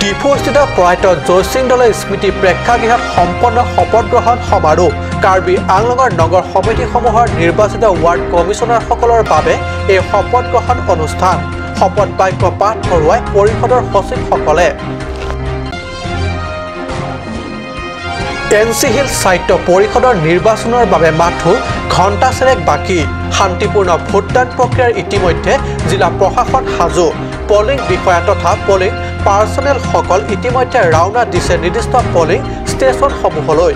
ডিফুস্থিত প্ৰয়াত জয়সিং দলৈ স্মৃতি প্ৰেক্ষাগৃহত সম্পন্ন শপত গ্ৰহণ সমাৰোহ। কাৰ্বি আংলঙৰ নগৰ সমিতিসমূহৰ নিৰ্বাচিত ৱাৰ্ড কমিছনাৰসকলৰ বাবে এই শপত গ্ৰহণ অনুষ্ঠান। শপত বাক্য পাঠ কৰোৱাই পৰিষদৰ সচিবসকলে। এন চি হিল সাহিত্য পৰিষদৰ নিৰ্বাচনৰ বাবে মাথো ঘণ্টা চেৰেক বাকী। শান্তিপূৰ্ণ ভোটদান প্ৰক্ৰিয়াৰ ইতিমধ্যে জিলা প্ৰশাসন সাজু। পলিং বিষয়া তথা পলিং পাৰ্চনেলসকল ইতিমধ্যে ৰাওনা দিছে নিৰ্দিষ্ট পলিং ষ্টেচনসমূহলৈ।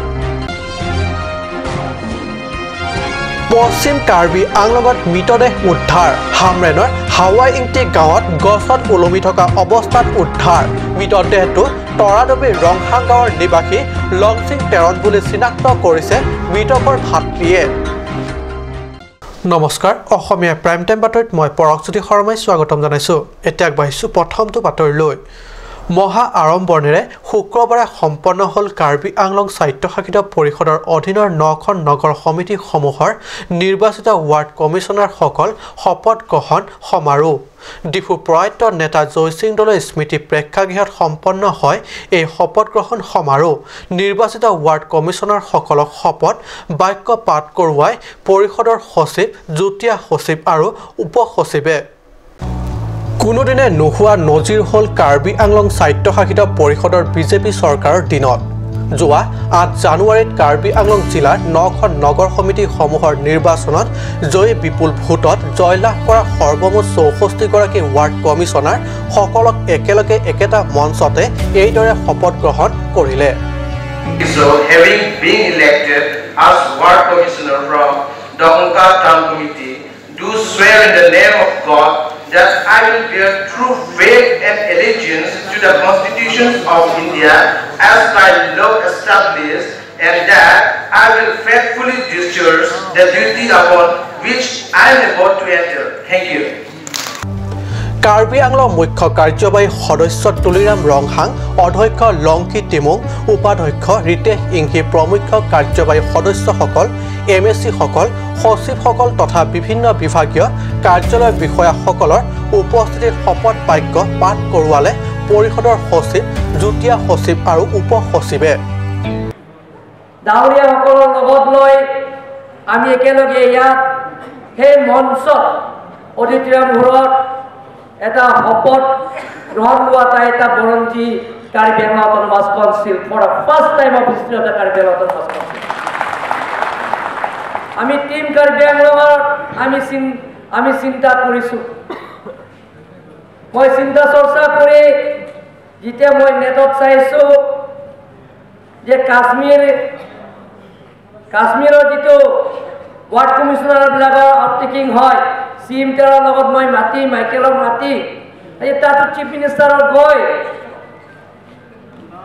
পশ্চিম কাৰ্বি আংলঙত মৃতদেহ উদ্ধাৰ। হামৰেনৰ হাৱাই ইংটি গাঁৱত গছত ওলমি থকা অৱস্থাত উদ্ধাৰ। মৃতদেহটো তৰাডবি ৰংহাং গাঁৱৰ নিবাসী লংচিং টেৰণ বুলি চিনাক্ত কৰিছে মৃতকৰ ভাতৃয়ে। নমস্কাৰ, অসমীয়া প্ৰাইম টাইম বাতৰিত মই পৰশজ্যোতি শৰ্মাই স্বাগতম জনাইছোঁ। এতিয়া আগবাঢ়িছোঁ প্ৰথমটো বাতৰিলৈ। মহা আড়ম্বৰণেৰে শুক্ৰবাৰে সম্পন্ন হ'ল কাৰ্বি আংলং স্বায়ত্তশাসিত পৰিষদৰ অধীনৰ 9খন নগৰ সমিতিসমূহৰ নিৰ্বাচিত ৱাৰ্ড কমিছনাৰসকল শপত গ্ৰহণ সমাৰোহ। ডিফু প্ৰয়াত নেতা জয়সিং দলৈ স্মৃতি প্ৰেক্ষাগৃহত সম্পন্ন হয় এই শপত গ্ৰহণ সমাৰোহ। নিৰ্বাচিত ৱাৰ্ড কমিছনাৰসকলক শপত বাক্য পাঠ কৰোৱাই পৰিষদৰ সচিব, যুটীয়া সচিব আৰু উপ সচিবে। কোনোদিনে নোহোৱা নজিৰ হ'ল কাৰ্বি আংলং স্বায়ত্তশাসিত পৰিষদৰ বিজেপি চৰকাৰৰ দিনত। যোৱা 8 জানুৱাৰীত কাৰ্বি আংলং জিলাৰ 9খন নগৰ সমিতিসমূহৰ নিৰ্বাচনত জয়ী বিপুল ভোটত জয়লাভ কৰা সৰ্বমুঠ 64গৰাকী ৱাৰ্ড কমিছনাৰ সকলক একেলগে একেটা মঞ্চতে এইদৰে শপত গ্ৰহণ কৰিলে। So, having been elected as ward commissioner from Dohongka Town Committee, do swear in the name of God that I will bear true faith and allegiance to the Constitution of India as by law established, and that I will faithfully discharge the duty upon which I am about to enter. Thank you. Karbi Anglong মুখ্য কাৰ্যবাহী সদস্য তুলিৰাম ৰংহাং, অধ্যক্ষ লংকি টিমুং, উপাধ্যক্ষ ৰিতেশ ইংহি প্ৰমুখ্য কাৰ্যবাহী সদস্যসকল, M S চিসকল, সচিবসকল তথা বিভিন্ন বিভাগীয় কাৰ্যালয়ৰ বিষয়াসকলৰ উপস্থিতিত শপত বাক্য পাঠ কৰোৱালে পৰিষদৰ সচিব, যুটীয়া সচিব আৰু উপ সচিবে। ডাঙৰীয়াসকলৰ লগত লৈ আমি একেলগে ইয়াত সেই মঞ্চত অডিটৰিয়াম হলত এটা শপত গ্ৰহণ লোৱা এটা বৰঞ্চি Karbi Anglong Autonomous Council for the first time of history of the Karbi Anglong Autonomous Council. আমি টিম কাৰ্বি আংলঙৰ আমি চিন্তা কৰিছোঁ। মই চিন্তা চৰ্চা কৰি যেতিয়া মই নেটত চাইছোঁ যে কাশ্মীৰৰ যিটো ৱাৰ্ড কমিছনাৰবিলাকৰ আউটটেকিং হয়, চি এম টেৰৰ লগত মই মাতি, মাইকেলক মাতি, এই তাতো চিফ মিনিষ্টাৰত গৈ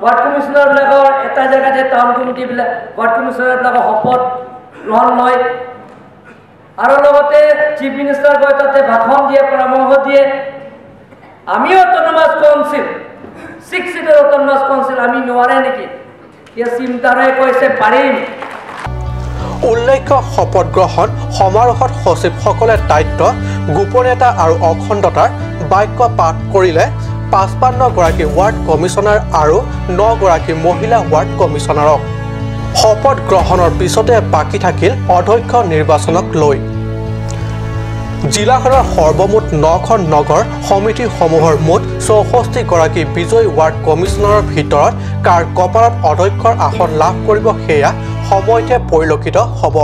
ৱাৰ্ড কমিছনাৰবিলাকৰ এটা জেগাতে টাউন কমিটিবিলাক ৱাৰ্ড কমিছনাৰবিলাকৰ শপত গ্ৰহণ লয় আৰু লগতে চিফ মিনিষ্টাৰ গৈ তাতে ভাষণ দিয়ে, পৰামৰ্শ দিয়ে। আমিও অট'নমাছ কাউন্সিল, 6 চিটৰ অট'নমাছ কাউন্সিল আমি নোৱাৰে নেকি? এতিয়া চিন্তাৰে কৈছে পাৰিম। উল্লেখ্য, শপত গ্ৰহণ সমাৰোহত সচিবসকলে দায়িত্ব, গোপনীয়তা আৰু অখণ্ডতাৰ বাক্য পাঠ কৰিলে 55গৰাকী ৱাৰ্ড কমিছনাৰ আৰু 9গৰাকী মহিলা ৱাৰ্ড কমিছনাৰক। শপত গ্ৰহণৰ পিছতে বাকী থাকিল অধ্যক্ষ নিৰ্বাচনক লৈ। জিলাখনৰ সৰ্বমুঠ 9খন নগৰ সমিতিসমূহৰ মুঠ 64গৰাকী বিজয়ী ৱাৰ্ড কমিছনাৰৰ ভিতৰত কাৰ কপালত অধ্যক্ষৰ আসন লাভ কৰিব সেয়া সময়তহে পৰিলক্ষিত হ'ব।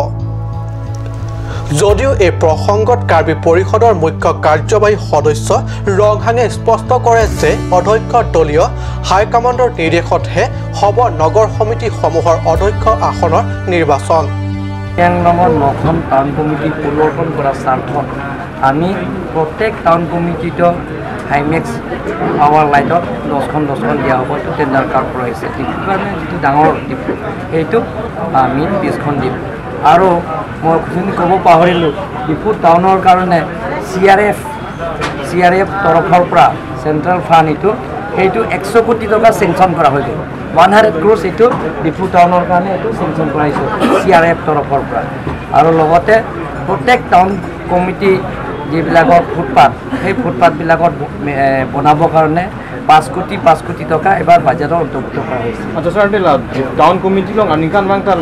যদিও এই প্ৰসংগত কাৰ্বি পৰিষদৰ মুখ্য কাৰ্যবাহী সদস্য ৰংহাঙে স্পষ্ট কৰে যে অধ্যক্ষ দলীয় হাইকমাণ্ডৰ নিৰ্দেশতহে হ'ব নগৰ সমিতিসমূহৰ অধ্যক্ষ আসনৰ নিৰ্বাচন। আংলঙৰ 9খন টাউন কমিটি পৰিৱৰ্তন কৰাৰ স্বাৰ্থত আমি প্ৰত্যেক টাউন কমিটিত হাইমেক্স পাৱাৰ লাইটত 10খন দিয়া হ'ব। এইটো টেণ্ডাৰ কাৰ কৰা হৈছে। ডিফুৰ কাৰণে যিটো ডাঙৰ ডিফু সেইটো আমি 20খন দিম। আৰু মই ক'ব পাহৰিলোঁ, ডিফু টাউনৰ কাৰণে চি আৰ এফ তৰফৰ পৰা চেণ্ট্ৰেল ফাণ্ড এইটো সেইটো 100 কোটি টকা চেংচন কৰা হৈ গ'ল। 100 ক্ৰ'ৰ্ছ এইটো ডিফু টাউনৰ কাৰণে এইটো চেংচন কৰা হৈছে চি আৰ এফ তৰফৰ পৰা। আৰু লগতে প্ৰত্যেক টাউন কমিটি যিবিলাকৰ ফুটপাথ, সেই ফুটপাথবিলাকত বনাবৰ কাৰণে 5 কোটি 5 কোটি টকা এবাৰ বাজেটত অন্তৰ্ভুক্ত কৰা হৈছে। আচ্ছা স্যাৰ, টাউন কমিটি লং আনিকান বাংটা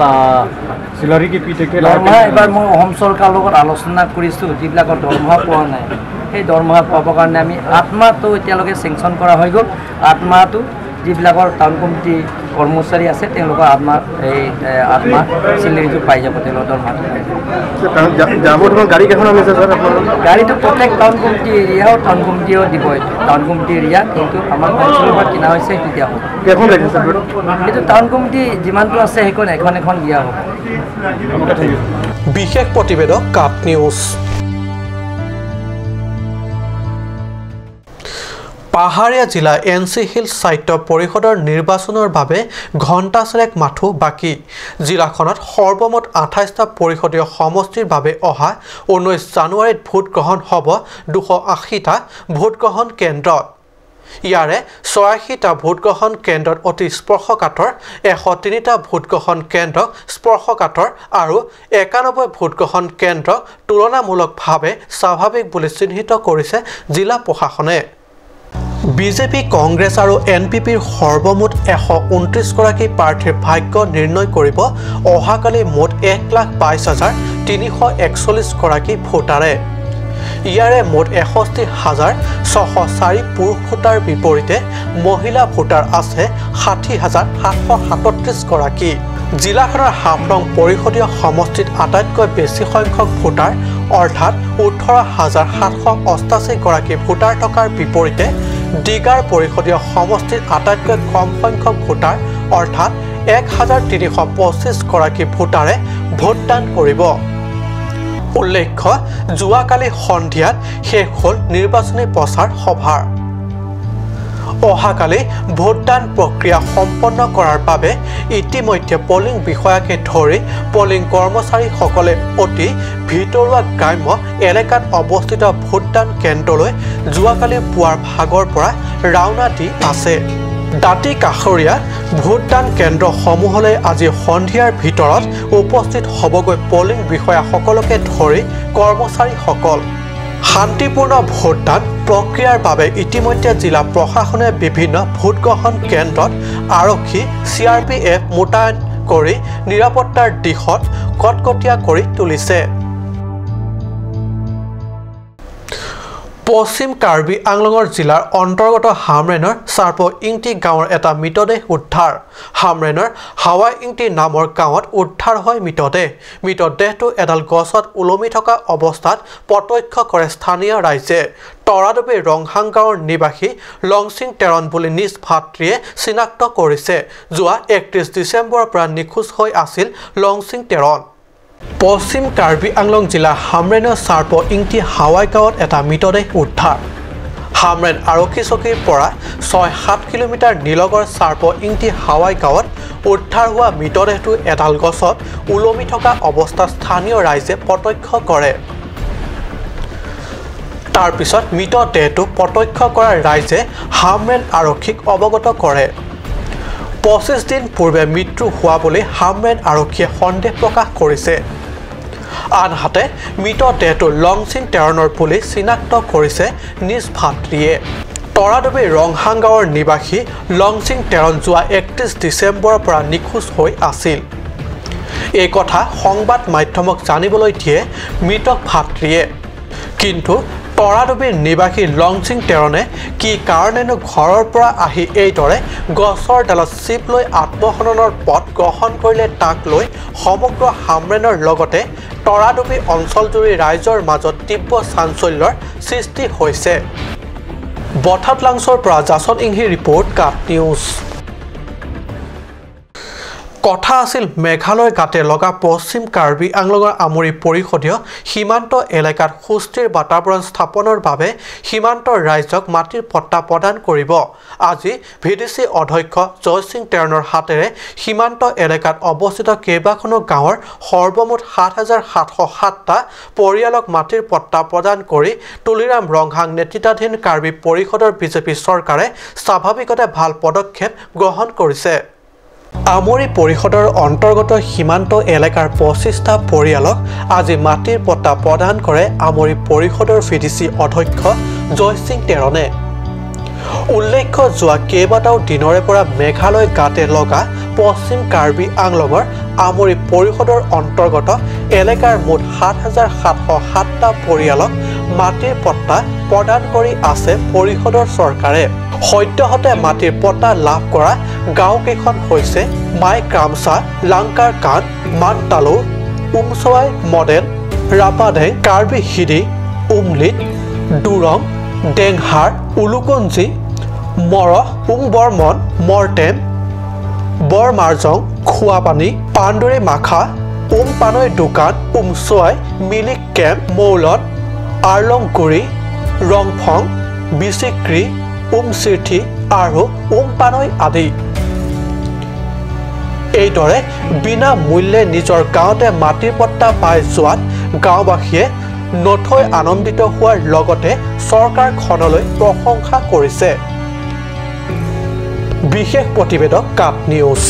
চিলাৰী কি পি থাকে দৰমহা এবাৰ মই অসম চৰকাৰৰ লগত আলোচনা কৰিছোঁ, যিবিলাকৰ দৰমহা পোৱা নাই সেই দৰমহা পাবৰ কাৰণে আমি 8 মাহটো এতিয়ালৈকে চেংচন কৰা হৈ গ'ল। 8 মাহটো যিবিলাকৰ টাউন কমিটি কৰ্মচাৰী আছে তেওঁলোকৰ 8 মাহ এই 8 মাহ চিলাৰীটো পাই যাব, তেওঁলোকৰ দৰমহাটো পাই যাব। গাড়ীটো প্ৰত্যেক টাউন কমিটি এৰিয়াও টাউন কমিটিও দিব, এইটো টাউন কমিটি এৰিয়া কিন্তু আমাৰ কাউন্সিলৰ পৰা কিনা হৈছে সেইটো দিয়া হ'ব। এইটো টাউন কমিটি যিমানটো আছে সেইখন এখন এখন দিয়া হ'ব। বিশেষ প্ৰতিবেদক কাপ নিউজ। পাহাৰীয়া জিলা এন চি হিলছ সাহিত্য পৰিষদৰ নিৰ্বাচনৰ বাবে ঘণ্টা চেৰেক মাথো বাকী। জিলাখনত সৰ্বমুঠ 28টা পৰিষদীয় সমষ্টিৰ বাবে অহা 19 জানুৱাৰীত ভোটগ্ৰহণ হ'ব 280টা ভোটগ্ৰহণ কেন্দ্ৰত। ইয়াৰে 86টা ভোটগ্ৰহণ কেন্দ্ৰত অতি স্পৰ্শকাতৰ, 103টা ভোটগ্ৰহণ কেন্দ্ৰক স্পৰ্শকাতৰ আৰু 91 ভোটগ্ৰহণ কেন্দ্ৰক তুলনামূলকভাৱে স্বাভাৱিক বুলি চিহ্নিত কৰিছে জিলা প্ৰশাসনে। বিজেপি, কংগ্ৰেছ আৰু এন পি পিৰ সৰ্বমুঠ 129গৰাকী প্ৰাৰ্থীৰ ভাগ্য নিৰ্ণয় কৰিব অহাকালি মুঠ 1,22,341গৰাকী ভোটাৰে। ইয়াৰে মুঠ 61,604 পুৰুষ ভোটাৰ বিপৰীতে মহিলা ভোটাৰ আছে 60,737গৰাকী। জিলাখনৰ হাফলং পৰিষদীয় সমষ্টিত আটাইতকৈ বেছি সংখ্যক ভোটাৰ অৰ্থাৎ 18,788গৰাকী ভোটাৰ থকাৰ বিপৰীতে দিগাৰ পৰিষদীয় সমষ্টিত আটাইতকৈ কম সংখ্যক ভোটাৰ অৰ্থাৎ 1,325গৰাকী ভোটাৰে ভোটদান কৰিব। উল্লেখ্য, যোৱাকালি সন্ধিয়াত শেষ হ'ল নিৰ্বাচনী প্ৰচাৰ সভাৰ। অহাকালি ভোটদান প্ৰক্ৰিয়া সম্পন্ন কৰাৰ বাবে ইতিমধ্যে পলিং বিষয়াকে ধৰি পলিং কৰ্মচাৰীসকলে অতি ভিতৰুৱা গ্ৰাম্য এলেকাত অৱস্থিত ভোটদান কেন্দ্ৰলৈ যোৱাকালি পুৱাৰ ভাগৰ পৰা ৰাওনা দি আছে। দাঁতি কাষৰীয়া ভোটদান কেন্দ্ৰসমূহলৈ আজি সন্ধিয়াৰ ভিতৰত উপস্থিত হ'বগৈ পলিং বিষয়াসকলকে ধৰি কৰ্মচাৰীসকল। শান্তিপূৰ্ণ ভোটদান প্ৰক্ৰিয়াৰ বাবে ইতিমধ্যে জিলা প্ৰশাসনে বিভিন্ন ভোটগ্ৰহণ কেন্দ্ৰত আৰক্ষী, চি আৰ পি এফ মোতায়েন কৰি নিৰাপত্তাৰ দিশত কটকটীয়া কৰি তুলিছে। পশ্চিম কাৰ্বি আংলঙৰ জিলাৰ অন্তৰ্গত হামৰেনৰ চাৰ্প ইংটি গাঁৱৰ এটা মৃতদেহ উদ্ধাৰ। হামৰেনৰ হাৱাই ইংটি নামৰ গাঁৱত উদ্ধাৰ হয় মৃতদেহ। মৃতদেহটো এডাল গছত ওলমি থকা অৱস্থাত প্ৰত্যক্ষ কৰে স্থানীয় ৰাইজে। তৰাডুবি ৰংহাং গাঁৱৰ নিবাসী লংচিং টেৰণ বুলি নিজ ভাতৃয়ে চিনাক্ত কৰিছে। যোৱা 31 ডিচেম্বৰৰ পৰা নিখোজ হৈ আছিল লংচিং টেৰণ। পশ্চিম কাৰ্বি আংলং জিলাৰ হামৰেনৰ চাৰ্প ইংটি হাৱাই গাঁৱত এটা মৃতদেহ উদ্ধাৰ। হামৰেন আৰক্ষী চকীৰ পৰা 6-7 কিলোমিটাৰ নিলগৰ চাৰ্প ইংটি হাৱাই গাঁৱত উদ্ধাৰ হোৱা মৃতদেহটো এডাল গছত ওলমি থকা অৱস্থাত স্থানীয় ৰাইজে প্ৰত্যক্ষ কৰে। তাৰপিছত মৃতদেহটো প্ৰত্যক্ষ কৰা ৰাইজে হামৰেন আৰক্ষীক অৱগত কৰে। 25 দিন পূৰ্বে মৃত্যু হোৱা বুলি হামৰেন আৰক্ষীয়ে সন্দেহ প্ৰকাশ কৰিছে। আনহাতে মৃতদেহটো লংচিং টেৰণৰ বুলি চিনাক্ত কৰিছে নিজ ভাতৃয়ে। তৰাডুবি ৰংহাং গাঁৱৰ নিবাসী লংচিং টেৰণ যোৱা 31 ডিচেম্বৰৰ পৰা নিখোজ হৈ আছিল। এই কথা সংবাদ মাধ্যমক জানিবলৈ দিয়ে মৃতক ভাতৃয়ে। কিন্তু তৰাডুবিৰ নিবাসী লংচিং টেৰণে কি কাৰণেনো ঘৰৰ পৰা আহি এইদৰে গছৰ ডালত চিপ লৈ আত্মহননৰ পথ গ্ৰহণ কৰিলে তাক লৈ সমগ্ৰ হামৰেনৰ লগতে তৰাডুবি অঞ্চলজুৰি ৰাইজৰ মাজত তীব্ৰ চাঞ্চল্যৰ সৃষ্টি হৈছে। বঠাত লাংছৰ পৰা জাচন ইংহি ৰিপৰ্ট, কাপ নিউজ। কথা আছিল মেঘালয় গাতে লগা পশ্চিম কাৰ্বি আংলঙৰ আমৰি পৰিষদীয় সীমান্ত এলেকাত সুস্থিৰ বাতাবৰণ স্থাপনৰ বাবে সীমান্ত ৰাইজক মাটিৰ পট্টা প্ৰদান কৰিব। আজি ভিডিচি অধ্যক্ষ জয়সিং টেৰণৰ হাতেৰে সীমান্ত এলেকাত অৱস্থিত কেইবাখনো গাঁৱৰ সৰ্বমুঠ 7,707টা পৰিয়ালক মাটিৰ পট্টা প্ৰদান কৰি তুলিৰাম ৰংহাং নেতৃত্বাধীন কাৰ্বি পৰিষদৰ বিজেপি চৰকাৰে স্বাভাৱিকতে ভাল পদক্ষেপ গ্ৰহণ কৰিছে। আমৰি পৰিষদৰ অন্তৰ্গত সীমান্ত এলেকাৰ 25টা পৰিয়ালক আজি মাটিৰ পট্টা প্ৰদান কৰে আমৰি পৰিষদৰ ভিডিচি অধ্যক্ষ জয়সিং টেৰণে। উল্লেখ্য, যোৱা কেইবাটাও দিনৰে পৰা মেঘালয় গাতে লগা পশ্চিম কাৰ্বি আংলঙৰ আমৰি পৰিষদৰ অন্তৰ্গত এলেকাৰ মুঠ ৭৭০৭টা পৰিয়ালক মাটিৰ পট্টা প্ৰদান কৰি আছে পৰিষদৰ চৰকাৰে। সদ্যহতে মাটিৰ পট্টা লাভ কৰা গাঁওকেইখন হৈছে মাইক্ৰামচা, লাংকাৰকান, মানতালু, উমচৱাই মডেল, ৰাপাডেং, কাৰ্বি হিৰি, উমলিট, দুৰং, ডেংহাৰ, উলুকঞ্জি, মৰহ, উংবৰ্মন, মৰটেম, বৰমাৰজং, খোৱাপানী, পাণ্ডুৰী মাখা, উমপানৈ দোকান, উমচুৱাই, মিলিক কেম্প, মৌলত, আৰলংগুৰি, ৰংফং, বিচিক্ৰী, উমচিৰ্থি আৰু উমপানৈ আদি। এইদৰে বিনামূল্যে নিজৰ গাঁৱতে মাটিৰ পট্টা পাই যোৱাত গাঁওবাসীয়ে নথৈ আনন্দিত হোৱাৰ লগতে চৰকাৰখনলৈ প্ৰশংসা কৰিছে। বিশেষ প্ৰতিবেদক, কাপ নিউজ।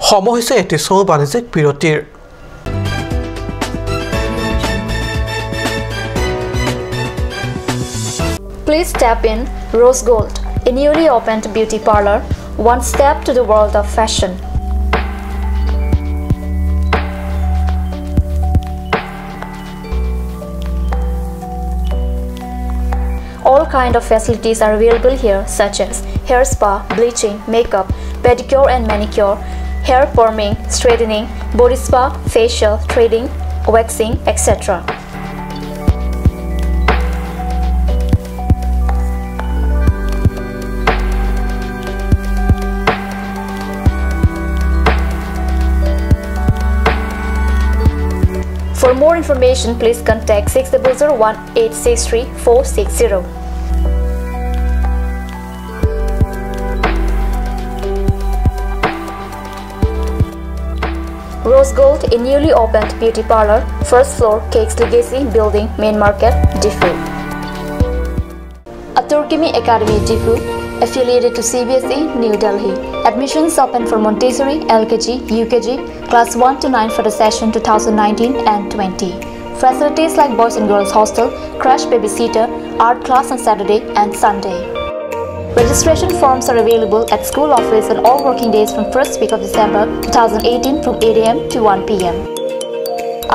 সময় হৈছে এটি চমু বাণিজ্যিক বিৰতিৰ। Please tap in Rose Gold, a newly opened beauty parlor, one step to the world of fashion. All kind of facilities are available here, such as hair spa, bleaching, makeup, pedicure and manicure, hair perming, straightening, body spa, facial, threading, waxing, etc. For more information, please contact 6001 863 460. Rose Gold, a newly opened beauty parlor, first floor, Cakes Legacy Building, Main Market, Diphu. Aturkimi Academy, Diphu, affiliated to CBSE, New Delhi. Admissions open for Montessori, LKG, UKG, class 1 to 9 for the session 2019 and 20. Facilities like boys and girls hostel, crash babysitter, art class on Saturday and Sunday. Registration forms are available at school office on all working days from 1st week of December 2018 from 8 am to 1 pm.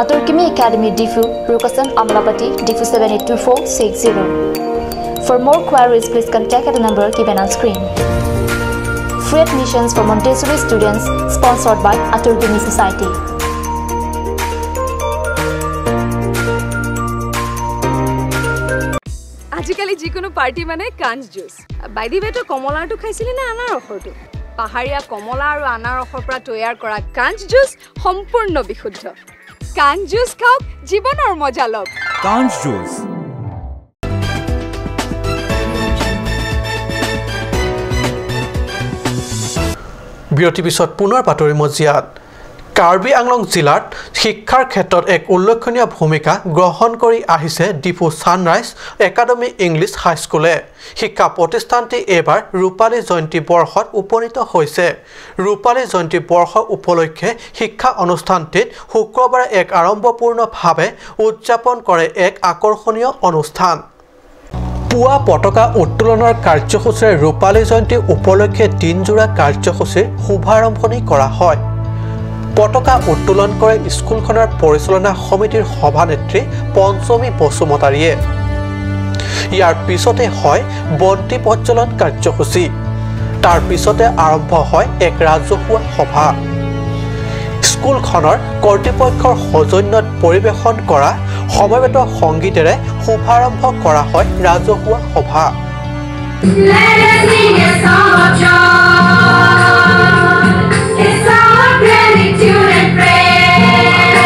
Aturkimi Academy, Diphu, Rukasan, Amlapati, Diphu 782460. For more queries, please contact at the number given on screen. Free admissions for Montessori students sponsored by Aturkimi Society. আজিকালি যিকোনো party মানে কাঞ্চ juice. By the ৱে, তই কমলাৰটো খাইছিলি নে আনাৰসৰটো? পাহাৰীয়া কমলা আৰু আনাৰসৰ পৰা তৈয়াৰ কৰা কাঞ্চ জুচ সম্পূৰ্ণ বিশুদ্ধ। কাঞ্চ জুচ খাওক, জীৱনৰ মজা লওক। কাঞ্চ জুচ। বিৰতিৰ পিছত পুনৰ বাতৰি মজিয়াত। কাৰ্বি আংলং জিলাত শিক্ষাৰ ক্ষেত্ৰত এক উল্লেখনীয় ভূমিকা গ্ৰহণ কৰি আহিছে ডিফু ছানৰাইজ একাডেমী ইংলিছ হাইস্কুলে। শিক্ষা প্ৰতিষ্ঠানটি এইবাৰ ৰূপালী জয়ন্তী বৰ্ষত উপনীত হৈছে। ৰূপালী জয়ন্তী বৰ্ষ উপলক্ষে শিক্ষা অনুষ্ঠানটিত শুক্ৰবাৰে এক আড়ম্বৰপূৰ্ণভাৱে উদযাপন কৰে এক আকৰ্ষণীয় অনুষ্ঠান। পুৱা পতাকা উত্তোলনৰ কাৰ্যসূচীৰে ৰূপালী জয়ন্তী উপলক্ষে দিনজোৰা কাৰ্যসূচীৰ শুভাৰম্ভণি কৰা হয়। পতাকা উত্তোলন কৰে স্কুলখনৰ পৰিচালনা সমিতিৰ সভানেত্ৰী পঞ্চমী বসুমতাৰীয়ে। ইয়াৰ পিছতে হয় বন্তি প্ৰজ্বলন কাৰ্যসূচী। তাৰ পিছতে আৰম্ভ হয় এক ৰাজহুৱা সভা। স্কুলখনৰ কৰ্তৃপক্ষৰ সৌজন্যত পৰিৱেশন কৰা সমবেত সংগীতেৰে শুভাৰম্ভ কৰা হয় ৰাজহুৱা সভা। Let us sing a song of joy, a song of gratitude and praise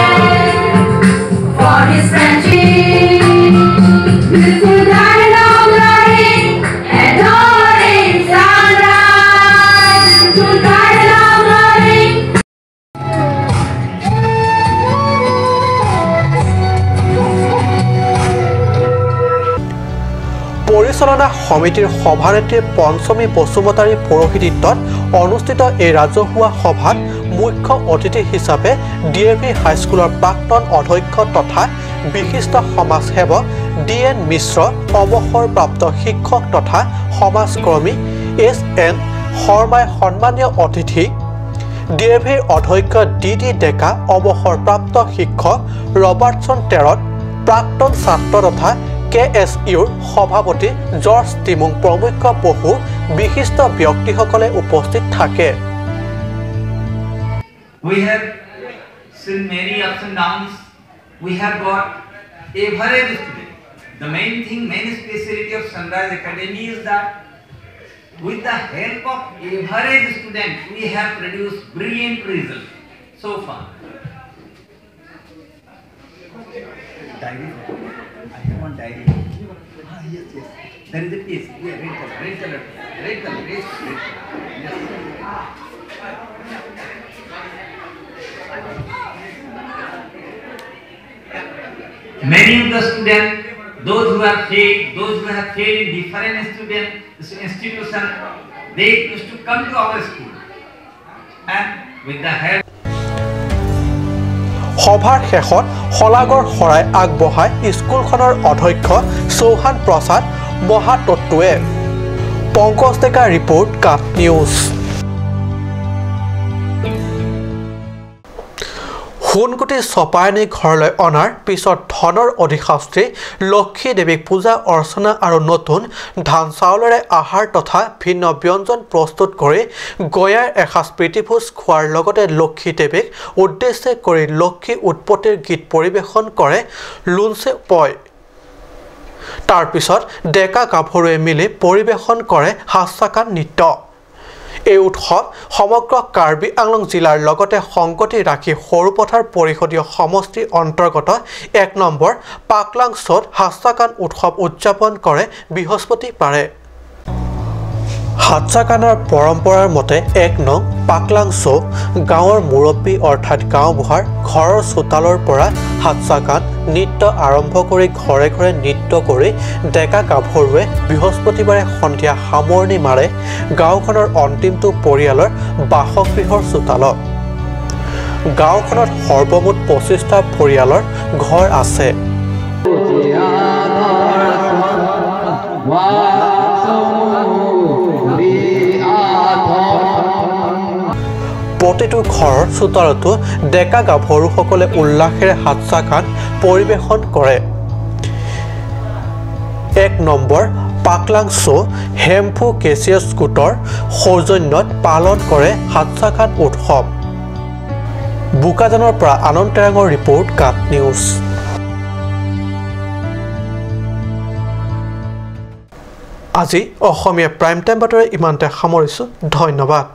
for His friendship. Beautiful garden of glory, adoring sunrise. Beautiful garden of glory. পৰিচালনা সমিতিৰ সভানেত্ৰী পঞ্চমী বসুমতাৰীৰ পৌৰোহিত্যত অনুষ্ঠিত এই ৰাজহুৱা সভাত মুখ্য অতিথি হিচাপে ডি এ ভি হাইস্কুলৰ প্ৰাক্তন অধ্যক্ষ তথা বিশিষ্ট সমাজসেৱক ডি এন মিশ্ৰ, অৱসৰপ্ৰাপ্ত শিক্ষক তথা সমাজকৰ্মী এছ এন শৰ্মাই সন্মানীয় অতিথি, ডি এ ভিৰ অধ্যক্ষ ডি ডি ডেকা, অৱসৰপ্ৰাপ্ত শিক্ষক ৰবাৰ্টছন টেৰট, প্ৰাক্তন ছাত্ৰ তথা কে এছ ইউৰ সভাপতি জৰ্জ টিমুং প্ৰমুখ্য বহু বিশিষ্ট ব্যক্তিসকলে উপস্থিত থাকে। We have seen many ups and downs. We have got average student. The main thing, main speciality of Sunrise Academy is that with the help of average student, we have produced brilliant results so far. Diary. I have one diary. Ah, yes, yes. There is a piece. Yeah, red color, red color, red color, red, red. Yes. Many of the students, those who have failed, those who have failed in different student institution, they used to come to our school, and with the help. সভাৰ শেষত শলাগৰ শৰাই আগবঢ়ায় স্কুলখনৰ অধ্যক্ষ চৌহান প্ৰসাদ মহাতত্ত্বৱে। পংকজ ডেকা report, কাট news. সোণগুটি চপাই আনি ঘৰলৈ অনাৰ পিছত ধনৰ অধিশাস্ত্ৰী লক্ষী দেৱীক পূজা অৰ্চনা আৰু নতুন ধান চাউলেৰে আহাৰ তথা ভিন্ন ব্যঞ্জন প্ৰস্তুত কৰি গয়াৰ এসাঁজ প্ৰীতিভোজ খোৱাৰ লগতে লক্ষী দেৱীক উদ্দেশ্যে কৰি লক্ষী উৎপত্তিৰ গীত পৰিৱেশন কৰে লুঞ্চে পয়। তাৰ পিছত ডেকা গাভৰুৱে মিলি পৰিৱেশন কৰে হাস্যাকান নৃত্য। এই উৎসৱ সমগ্ৰ কাৰ্বি আংলং জিলাৰ লগতে সংগতি ৰাখি সৰুপথাৰ পৰিষদীয় সমষ্টিৰ অন্তৰ্গত ১ নম্বৰ পাকলাংছত হাস্যাকান উৎসৱ উদযাপন কৰে বৃহস্পতিবাৰে। হাস্যাকানৰ পৰম্পৰাৰ মতে ১ নং পাকলাংছ গাঁৱৰ মুৰব্বী অৰ্থাৎ গাঁওবুঢ়াৰ ঘৰৰ চোতালৰ পৰা হাস্যাকান নৃত্য আৰম্ভ কৰি ঘৰে ঘৰে নৃত্য কৰি ডেকা গাভৰুৱে বৃহস্পতিবাৰে সন্ধিয়া সামৰণি মাৰে গাঁওখনৰ অন্তিমটো পৰিয়ালৰ বাসগৃহৰ চোতালত। গাঁওখনত সৰ্বমুঠ ২৫টা পৰিয়ালৰ ঘৰ আছে। প্ৰতিটো ঘৰৰ চোতালতো ডেকা গাভৰুসকলে উল্লাসেৰে হাস্যাকান পৰিৱেশন কৰে। ১ নম্বৰ পাকলাংছ হেম্ফু কেচিয়াছ গোটৰ সৌজন্যত পালন কৰে হাস্যাকান উৎসৱ। বোকাজানৰ পৰা আনন্দ টেৰাঙৰ ৰিপৰ্ট, কাট নিউজ। আজি অসমীয়া প্ৰাইম টাইম বাতৰি ইমানতে সামৰিছোঁ। ধন্যবাদ।